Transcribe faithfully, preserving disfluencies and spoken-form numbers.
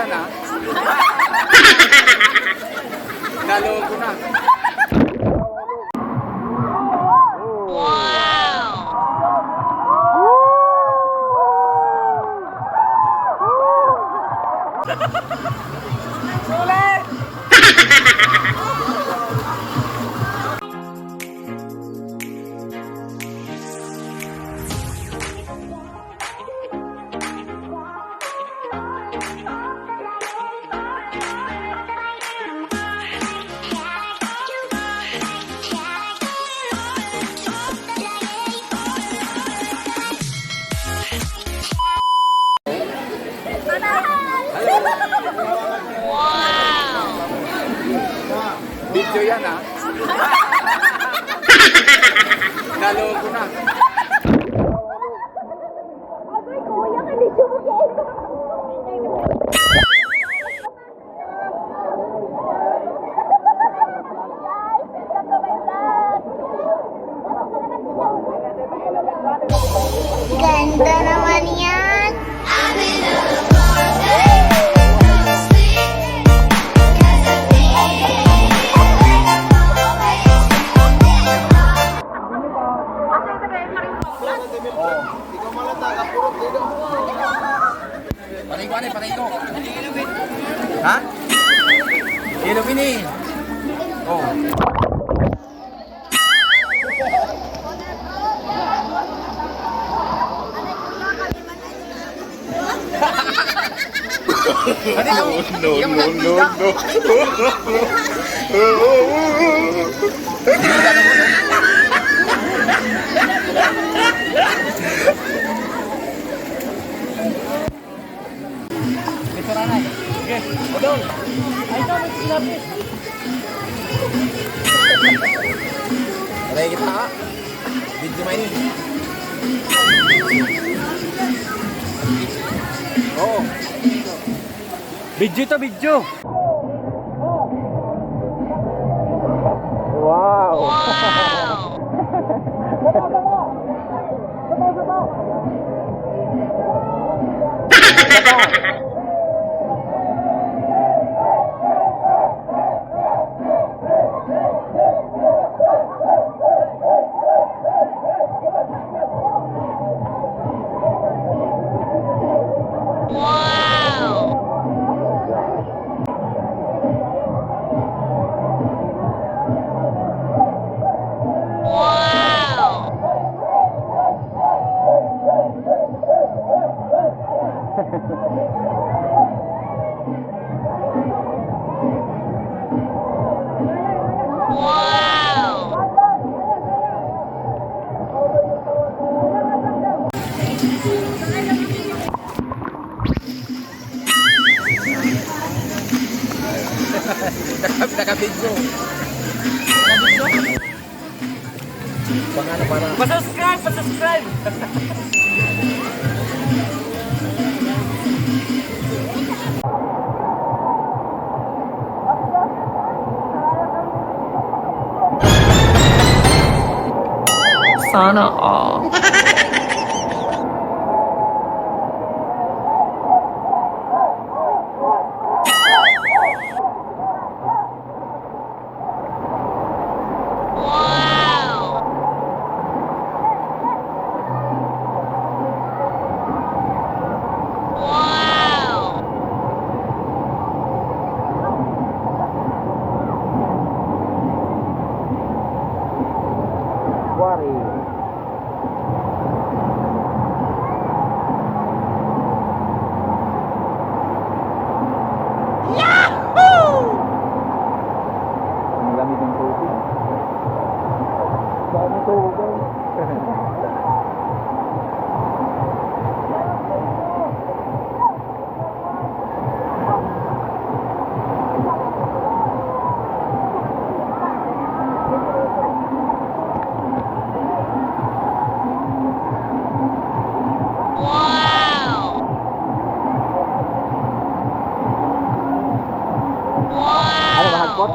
Naloko na. Video yan, ha? Naloko na. Agoy, kuya, ka-video mo, guys. Guys, welcome to my vlog. Ganda naman yan. Patay ko, ani, patay ko. Ha? Ilog ini. Oh. No, no, no, no. Ito, nanay. Sige. Odong. Ay, ito, may sinapis. Aray kita, ha? Video man ini. Oo. Video to, video. Wow. Wow. Naka-, naka-video. Baka na para. Pa-subscribe, pa-subscribe. Sana all. Quarry. Yahoo! Ang lamig ng tubig. Dami tubig. Ano, mahagkot?